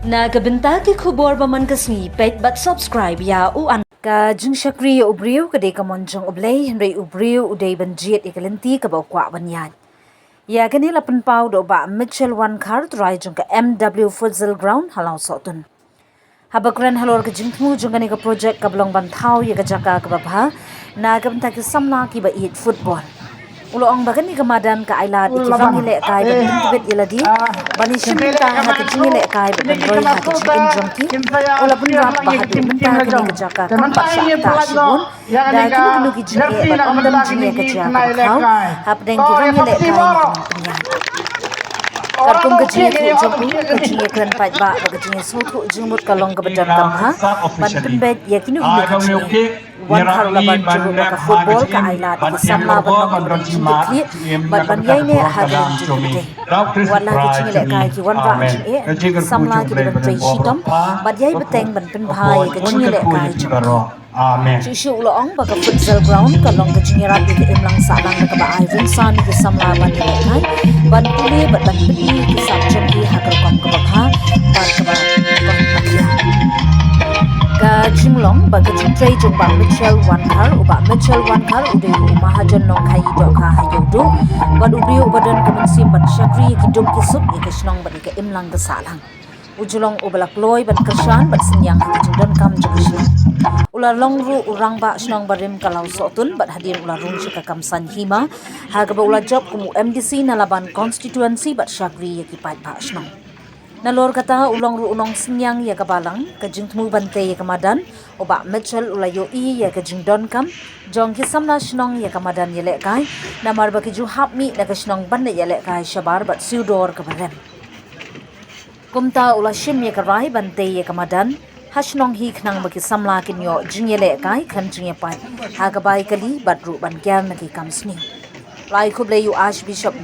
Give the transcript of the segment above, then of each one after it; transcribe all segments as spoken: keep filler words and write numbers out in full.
Na ka bynta ki khubor ba man ka sngi, peit bad subscribe ïa u an. Ka jingshakri ïa u briew ka dei ka mon jong U Blei, hynrei u briew u dei ban jied ïa ka lynti kaba u kwah ban ïaid. Ïa kane la pynpaw da u Bah Mitchell Wankhar, trai jong ka M W Futsal Ground ha Lawsohtun. Haba kren halor ka jingthmu jong kane ka projek kaba long ban thaw ïa ka jaka kaba bha na ka bynta ki samla kiba ïeit football, u la ong ba kane ka madan ka ailad ïa ki rangïalehkai ban pyntbit ïa lade ban ïashim bynta ha ka jingïalehkai bad ban roi ha ka jingim jong ki. U la bynrap ba haduh mynta kane ka jaka kam pat shah ktah shibun da kino kino ki jingeh bad ym don jingeh ka jia kaba khaw hapdeng ki rangïalehkai na ka nongpynïaid. Katkum ka jingïathuh jong u, ka jingïakren paidbah bad ka jingïasngewthuh jingmut ka long kaba donkam bha ban pynbeit ïa kino kino ki jingeh. Wankhar u la bat jur ruh ba ka football ka ailad ïa ki samla ban long kiba don jingkitkhlieh bad ban ïaineh ha ka liang jong ki pyrthei. Wat la ki jingïalehkai ki wanrah jingeh, ki samla ki dei ban trei shitom bad ïai bteng ban pynbha ïa ka jingïalehkai jong ki. Shuh shuh u la ong ba ka futsal ground ka long ka jingïarap ïa ka imlang sahlang da kaba ai rynsan ïa ki samla ban ïalehkai, ban pule bad ban pyni ïa ki sap jong ki ha ka rukom kaba bha bad kaba kongkhiah. Ka jinglong ba ka jingtrei jong Bah Mitchell Wankhar, u Bah Mitchell Wankhar u dei u mahajon nongkhaii dohkha ha Ïewduh bad u briew uba don ka mynsiem ban shakri ïa ki duk ki suk, ïa ka shnong bad ïa ka imlang ka sahlang. U ju long uba la kloi ban kyrshan bad synñiang ha ka jingdonkam jong ka shnong. U la long ruh u rangbah shnong barim ka Lawsohtun bad hadien u la rung sha ka kam saiñ hima ha kaba u la jop kum u M D C na Laban constituency bad shakri ïa ki paidbah shnong. Nalor kata u long ruh u nongsynñiang ïa ka balang. Ka jingthmu ban tei ïa ka madan, u Bah Mitchell u la ïohi ïa ka jingdonkam jong ki samla shnong ïa ka madan ïalehkai namar ba ki ju hap mih na ka shnong ban leit ïalehkai shabar bad siew dor kaba rem. Kumta u la shim ïa ka rai ban tei ïa ka madan ha shnong hi khnang ba ki samla kin ïoh jingïalehkai khlem jingïapait ha ka bai kali bad ruh ban ker na ki kam sniew. Lai khublei ïa u Archbishop.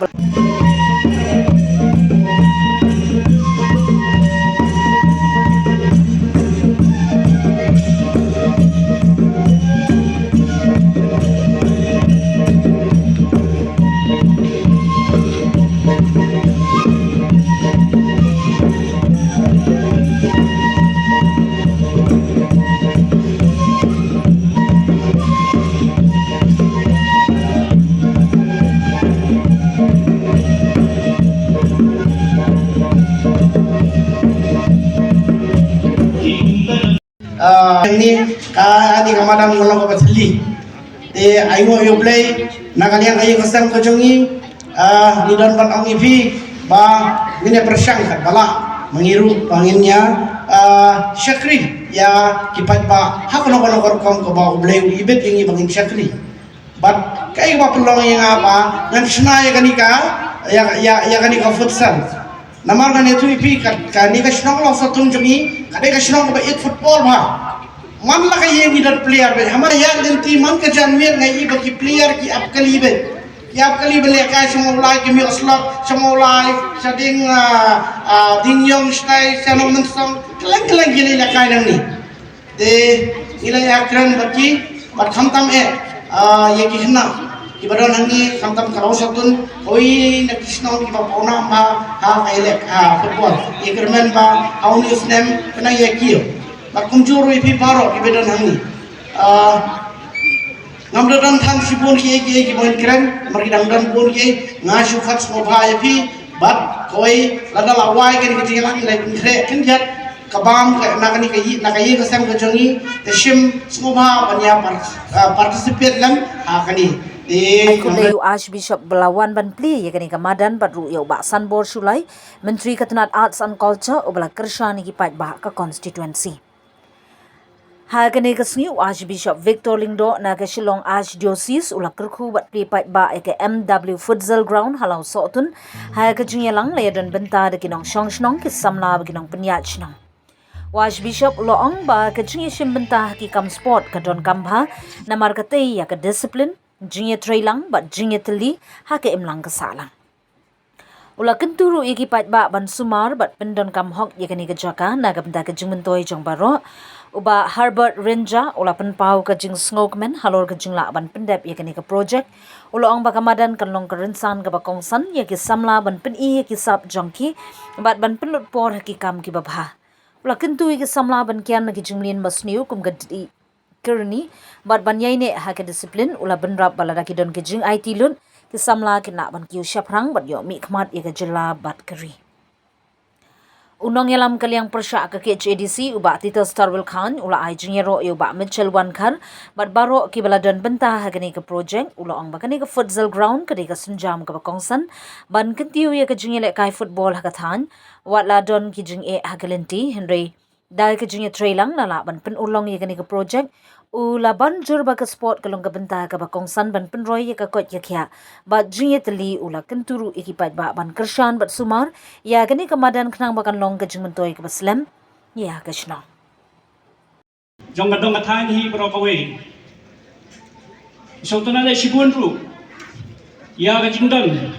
Ah, ni ka, ni ka madan ngi long kaba thylli. Te ai nguh ïa U Blei na ka liang ka ïing ka sem ka jong ngi, ah, ngi don ban ong ïa phi ba ngin ïa pyrshang katba lah ma ngi ruh ba ngin ïa, ah, shakri ïa ki paidbah ha kano kano ka rukom kaba U Blei u ibit ïa ngi ba ngin shakri. Bad kaei kaba pynlong ïa nga ba ngan shna ïa kane ka, ïa, ïa, ïa kane ka futsal. Namar ngan ïathuh ïa phi ka, kane ka shnong Lawsohtun jong ngi ka dei ka shnong kaba ïeit football bha. Man la ka ïing ngi don player beit. Haba ïaid lynti man ka janmiet nga ïohi ba ki player ki ap kali beit. Ki ap kali ban lehkai sha Mawlai, ki mih slot sha Mawlai, sha Dieng, ah, ah, Dieng Ïong shatai, sha Nongmynsong. Kylleng kylleng ki leit lehkai nangne. Te ngi la ïakren bad ki, bad khamtam eh, ah, ïa ki khynnah kiba don hangne, khamtam ka Lawsohtun, kawei na ki shnong kiba pawnam bha ha ka ïaleh, ha football. Ngi kyrmen ba ha une u snem ka nang ïa ki. Bad kumjuh ruh ïa phi baroh kiba don hangne. Ah, ngam da don than shibun kiei kiei kiba ngan kren, namar ki dang don bun kiei, nga shu khot sngewbha ïa phi, bad kawei lada la wai kane ka jingïalang ngi la pynkhreh khyndiat, ka bam ka, na kane ka ïing, na ka ïing ka sem ka jong ngi, te shim sngewbha ban ïa par-, ah, participate lem ha kane. Te ai khublei ïa u Archbishop ba la wan ban plie ïa kane ka madan bad ruh ïa u Bah Sanbor Shullai, Myntri ka tnat Arts and Culture, uba la kyrshan ïa ki paidbah ka constituency. Ha kane ka sngi u Archbishop Victor Lyngdoh na ka Shillong Archdiocese u la kyrkhu bad plie paidbah ïa ka M W Futsal Ground ha Lawsohtun. Ha ka jingïalang la ïadon bynta da ki nongshong shnong, ki samla bad ki nongpynïaid shnong. U Archbishop u la ong ba ka jingïashim bynta ha ki kam sport ka donkam bha namar ka tei ïa ka discipline, jingïatreilang bad jingïatylli ha ka imlang ka sahlang. U la kyntu ruh ïa ki paidbah ban sumar bad pyndonkam hok ïa kane ka jaka na ka bynta ka jingmyntoi jong baroh. U Bah Herbert Rynjah u la pynpaw ka jingsngewkmen halor ka jinglah ban pyndep ïa kane ka projek. U la ong ba ka madan kan long ka rynsan kaba kongsan ïa ki samla ban pyni ïa ki sap jong ki bad ban pynlut por ha ki kam kiba bha. U la kyntu ïa ki samla ban kiar na ki jingleh basniew kum ka dih kyrni bad ban ïaineh ha ka disiplin. U la bynrap ba lada ki don ki jingaiti lut, ki samla kin lah ban kiew shaphrang bad ïoh mihkhmat ïa ka jylla bad ka ri. U nongïalam ka liang pyrshah ka K H A D C, u Bah Titus Tarwel Chyne, u la ai jingïaroh ïa u Bah Mitchell Wankhar bad baroh kiba la don bynta ha kane ka projek. U la ong ba kane ka futsal ground ka dei ka sienjam kaba kongsan ban kyntiew ïa ka jingïalehkai football ha ka thaiñ. Wat la don ki jingeh ha ka lynti, hynrei da ka jingïatreilang la lah ban pynurlong ïa kane ka projek. U la ban jur ba ka sport ka long ka bynta kaba kongsan ban pynroi ïa ka koit ka khiah bad jingïatylli. U la kyntu ruh ïa ki paidbah ban kyrshan bad sumar ïa kane ka madan khnang ba kan long ka jingmyntoi kaba slem ïa ka shnong. Jong ka dong ka thaiñ hi baroh kawei. Sngewtynnat leh shibun ruh ïa ka jingdon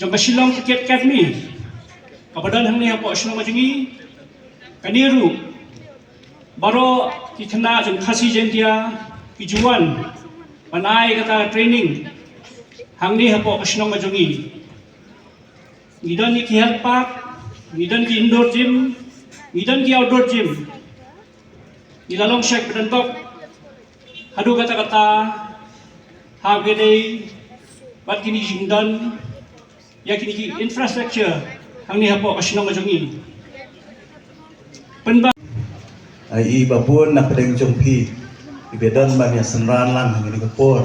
jong ka Shillong Cricket Academy kaba don hangne hapoh shnong ka jong ngi. Kane ruh baroh ki khynnah jong Khasi Jaiñtia ki ju wan ban ai kata training hangne hapoh ka shnong ka jong ngi. Ngi don ki health park, ngi don ki indoor gym, ngi don ki outdoor gym. Ngi la long shai ba don tok haduh katta katta ha kine bad kine ki jingdon ïa kine ki infrastructure hangne hapoh ka shnong ka jong ngi. Pynban, ai i ba bun na pdeng jong phi kiba don ban ïa synran lang ha kine ki por,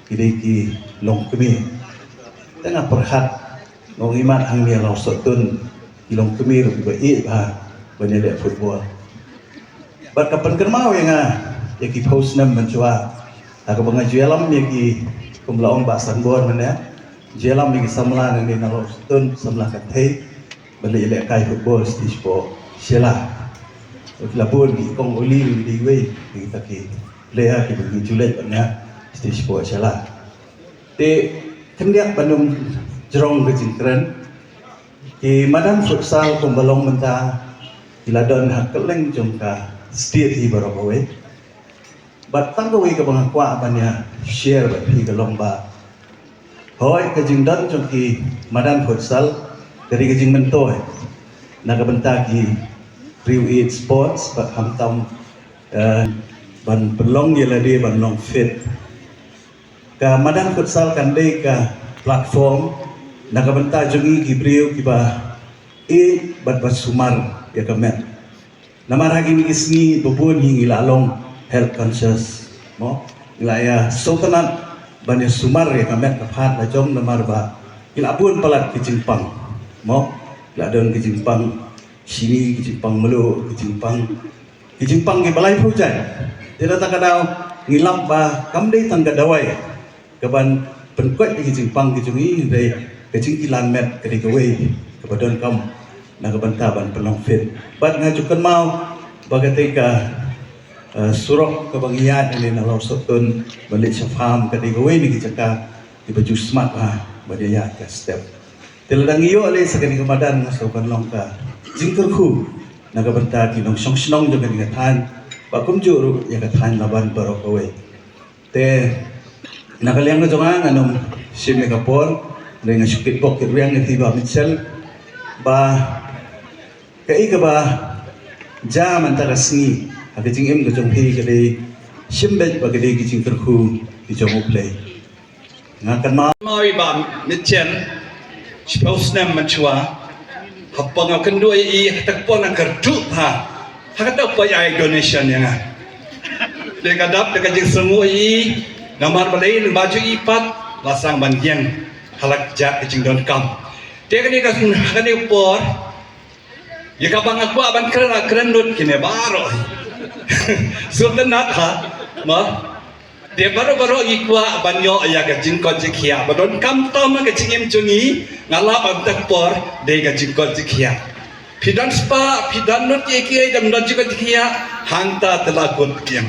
ki dei ki longkmie. Te nga pyrkhat, nga ong imat hangne ha Lawsohtun ki longkmie ruh kiba ïeit bha ban ïaleh football. Bad ka pynkynmaw ïa nga ïa ki phew snem mynshuwa ha kaba nga ju ïalam ïa ki, kum la ong Bah Sanbor mynne, ju ïalam ïa ki samla nangne na Lawsohtun, samla Kynthei, ban leh ïalehkai football shatei shapoh Shella. Ki la bun, ki kong Oli ruh dei iwei na kita ki player kiba ngi ju leit bad nga shatei shapoh Shella. Te khyndiat ban ym jrong ka jingkren, ki madan futsal kumba long mynta ki la don ha kylleng jong ka state hi baroh kawei. Bad tang kawei kaba nga kwah ban ïa share bad phi ka long ba, hooid, ka jingdon jong ki madan futsal ka dei ka jingmyntoi na ka bynta ki briew ïeit sports bad khamtam, eh, ban pynlong ïa lade ban long fit. Ka madan futsal kan dei ka platform na ka bynta jong ngi ki briew kiba ïeit bad ba sumar ïa ka met. Namar ha kine ki sngi ba bun hi ngi la long health conscious, mo, ngi la ïa sngewtynnat ban ïa sumar ïa ka met ka phad la jong namar ba ngi la bun palat ki jingpang, mo, ngi la don ki jingpang shini, ki jingpang mluh, ki jingpang, ki jingpang kiba laiphew jait. Te na kata ka daw ngi lap ba kam dei tang ka dawai kaban pynkoit ïa ki jingpang ki jong ngi, hynrei ka jingkilan met ka dei kawei kaba donkam na ka bynta ban pynlong fit. Bad nga ju kynmaw ba katei ka, eh, surok kaba ngi ïaid hangne na Lawsohtun ban leit sha farm ka dei kawei na ki jaka kiba ju smat bha ban ïaid ka step. Te lada ngi ïoh leit sha kane ka madan nga sngew kan long ka jingkyrkhu na ka bynta ki nongshong shnong jong kane ka thaiñ, bad kumjuh ruh ïa ka thaiñ Laban baroh kawei. Te na ka liang ka jong nga, ngan ym shim ïa ka por, hynrei nga shu kitbok kitrwiang ïa phi Bah Mitchell ba kaei kaba jia mynta ka sngi ha ka jingim ka jong phi ka dei shim beit ba ka dei ki jingkyrkhu ki jong U Blei. Nga kynmaw, kynmaw ïa Bah Mitchell shiphew snem mynshuwa. Haba nga kynduh ïa i, ha kata ka por nga kyrduh bha. Ha kata ka por i ai donation ïa nga. Te ka dap da ka jingsngewnguh ïa i, namar balei, ba ju i pat la sdang ban ïeng ha la ka jait ka jingdonkam. Te kane ka, ha kane ka por, ïa kaba nga kwah ban kren, la kren lut kine baroh. Sngewtynnat ha, ma. Te baroh baroh ngi kwah ban ïoh ïa ka jingkoit jingkhiah ba donkam tam ha ka jingim jong ngi. Nga lap ba ha kata ka por dei ka jingkoit jingkhiah. Phi don spah, phi don lut kiei kiei, ym don jingkoit jingkhiah, hangta te la kut ïa.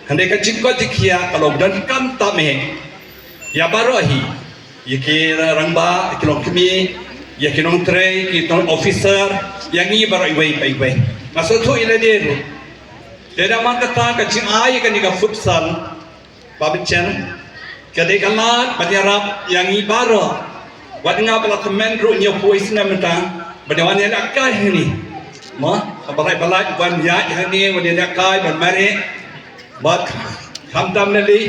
Hynrei ka jingkoit jingkhiah ka long ba donkam tam eh ïa baroh hi. Ïa ki rangbah, ïa ki longkmie, ïa ki nongtrei, ki nong officer, ïa ngi baroh iwei pa iwei. Nga sngewthuh ïa lade ruh. Te da man kata ka jingai ïa kane ka futsal, Bah Mitchell, ka dei ka lad ban ïarap ïa ngi baroh. Wat nga ba la tymmen ruh hynñiewphew snem mynta ban ïa wan ïalehkai hangne. Mo, balai balai ban ïa hangne wan ïa kai ban mareh. Bad khamtam nali,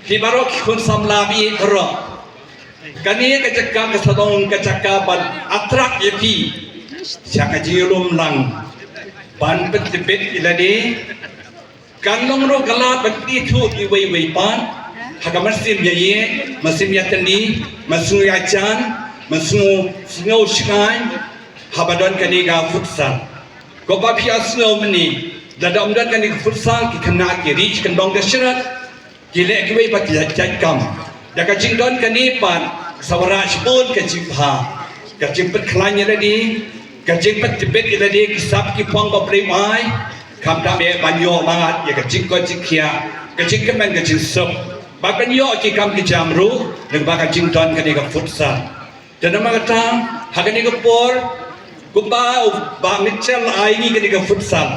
phi baroh ki khun samla phi baroh. Kane ka jaka ka sa long ka jaka ban attract ïa phi sha ka jinglum lang ban pyntbit ïa lade. Kan long ruh ka lad ban pynithuh iwei iwei pat ha ka mynsiem ïa ïeit, mynsiem ïa tynni, mynsiem ïa jan, mynsiem sngew shngaiñ haba don kane ka futsal. Ko ba phi ïa sngew mynne, lada ym don kane ka futsal, ki khynnah ki ri ki kyndong ka shrat, ki leh kiwei pat ki jait kam. Da ka jingdon kane pat, sa wanrah shibun ka jingbha, ka jingpynkhlaiñ ïa lade, ka jingpyntbit ïa lade ki sap ki phong ba U Blei u ai. Khamtam eh ban ïoh mad ïa ka jingkoit jingkhiah, ka jingkmen ka jingsuk, bad ban ïoh ki kam ki jam ruh lyngba ka jingdon kane ka futsal. Te namar kata, ha kane ka por, kumba u Bah Mitchell la ai ngi kane ka futsal,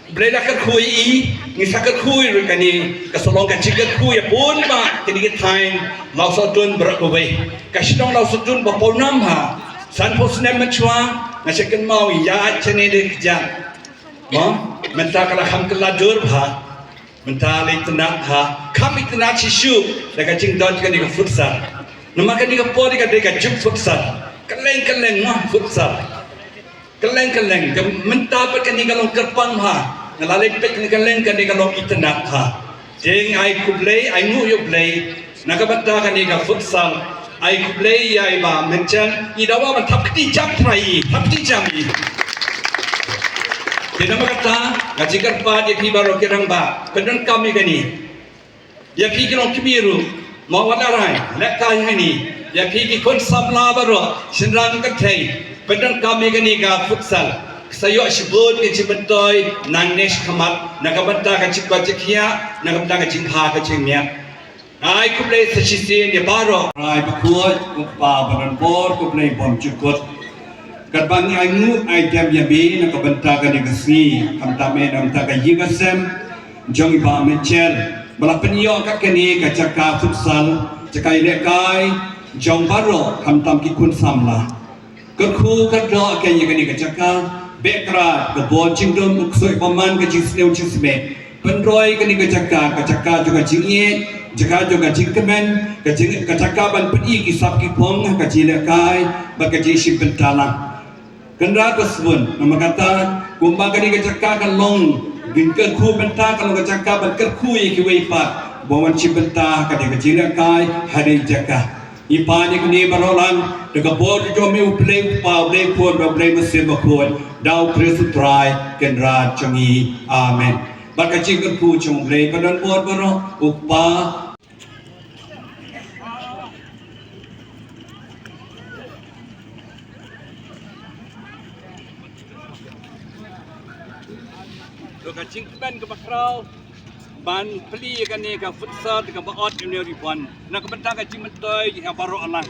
U Blei la kyrkhu ïa i, ngi sa kyrkhu ïa kane, ka sa long ka jingkyrkhu ïa bun bah kine ki thaiñ Lawsohtun baroh kawei. Ka shnong Lawsohtun ba pawnam ha, sanphew snem mynshuwa, nga shu kynmaw ïa kane de kjat. Mo, mynta ka la kham kylla dur bha. Mynta la itynnad ha, kham itynnad shisha da ka jingdon kane ka futsal. Namar kane ka por ka dei ka juk futsal. Kylleng kylleng mo futsal. Kylleng kylleng, ka mynta pat kane ka long kyrpang ha. Nga la leit peit kane kylleng, kane ka long itynnad ha. Te ai khublei, ai nguh ïa U Blei na ka bynta kane ka futsal. Ai khublei ïa i Bah Mynshem, i dawa ban thap kti jam trai i, thap kti jam i. Te namar kata, nga jingkyrpad ïa phi baroh ki rangbah, pyndonkam ïa kane. Ïa phi ki longkmie ruh, mo wat la rai, lehkai hangne. Ïa phi ki khun samla baroh, shynrang kynthei, pyndonkam ïa kane ka futsal. Sa ïoh shibun ka jingmyntoi nangne shakhmat, na ka bynta ka jingkoit jingkhiah, na ka bynta ka jingbha ka jingmiat. Ai khublei sa shisien ïa baroh. Ai bakhuid, u Kpa ba don bor, khublei bymjukut. Katba ngi ai nguh ai dem ïa me na ka bynta kane ka sngi, khamtam eh na ka bynta ka ïing ka sem jong i Bah Mynshem ba la pynïoh kat kane ka jaka futsal, jaka ïalehkai jong baroh, khamtam ki khun samla. Kyrkhu kyrdoh ïa kane ka jaka, beh krat ka bor jingdum, u ksuid bymman, ka jingsniew jingsmeh. Pynroi kane ka jaka, ka jaka jong ka jingïeit, jaka jong ka jingkmen, ka jing, ka jaka ban pyni ki sap ki phong, ka jingïalehkai bad ka jingshim bynta lang. Kynrad ba sbun, namar kata kumba kane ka jaka ka long, ngin kyrkhu bynta, ka long ka jaka ban kyrkhu ïa kiwei pat ba wan shim bynta ha kane ka jingïalehkai ha kane ka jaka. Ngi pan ïa kane baroh lang da ka bor jong me, U Blei U Kpa, U Blei U Khun bad U Blei U Mynsiem Bakhuid, da U Khrist U Trai Kynrad jong ngi. Amen. Bad ka jingkyrkhu jong U Blei ba don bor baroh, U Kpa. To ka jingkmen kaba khraw ban plie ïa kane ka futsal kaba ot ïa une u ribbon na ka bynta ka jingmyntoi ïa baroh lang.